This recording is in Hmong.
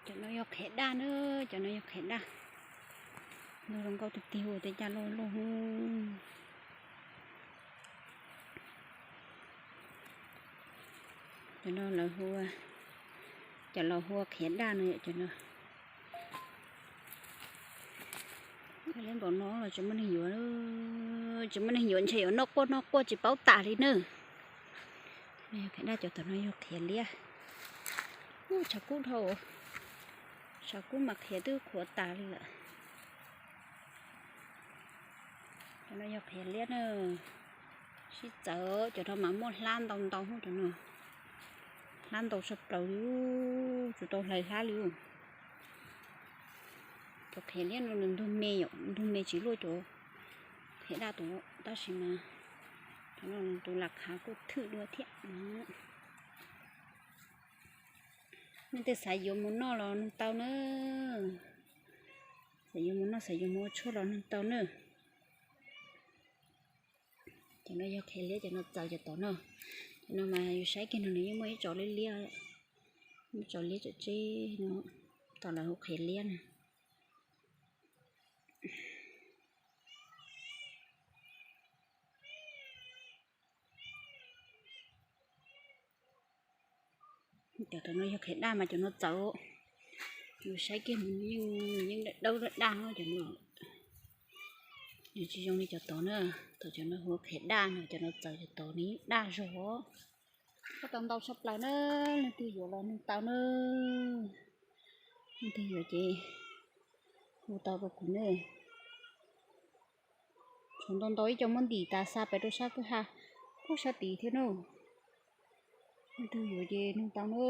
Cov no yog qhiav daj na, cov no yog qhiav daj. Lub zoo nkauj tiag tiag, ua tej caj loj loj. Cov no lawv hu, cov laus hu ua qhiav daj no yom, cov no. Liab npaum no los tsis muaj neeg yuav, tsis muaj neeg yuav, ntshe yuav noj quaj noj quaj tsis paub tas li na. Qhiav daj, cov tom no yog qhiav liab. Ub, tshav kub dhau, tshav kub mas qhiav twb qhuav tas li lawm. Cov no yog qhiav liab na. Sib txawv, cov no mas muaj hlab ntau ntau, cov no hlab ntau tshaj plaws li, tsis tau hlais hlab li. Cov qhiav liab no nws ntug me yom, ntug me tsis luaj cov qhiav daj tus, tab sis mas cov no nws tus las khav kuj thwm dua thiab. Nej tej xav yuav mus noj los nug tau na. Xav yuav mus noj, xav yuav mus ua tshuaj los nug tau na. Cov no yog qhiav liab, cov no txaws cov tod na. Cov no mas yus saib kiag no nws yeej muaj ib tsos liab liab, ib tsos liab tsem tseb no, tom lawv hu qhiav liab na. Cov tom no yog qhiav daj mas cov no txaws, yus saib kiag no nws yeej dawb daj daj, cov no nws tsis zoo li cov tod na. Thaum cov no hu qhiav daj no, cov no txaws cov tod nws yeej daj zog. Kuj tau ntau tshaj plaws na, leej twg yuav los nug tau na. Leej twg yuav ces hu tau rau kuv na. Tshuav ntau ntau ib co muab ntim tas xa pem rau sab kwj ha, pub sab tid thiab na. Leej twg yuav ces nug tau na.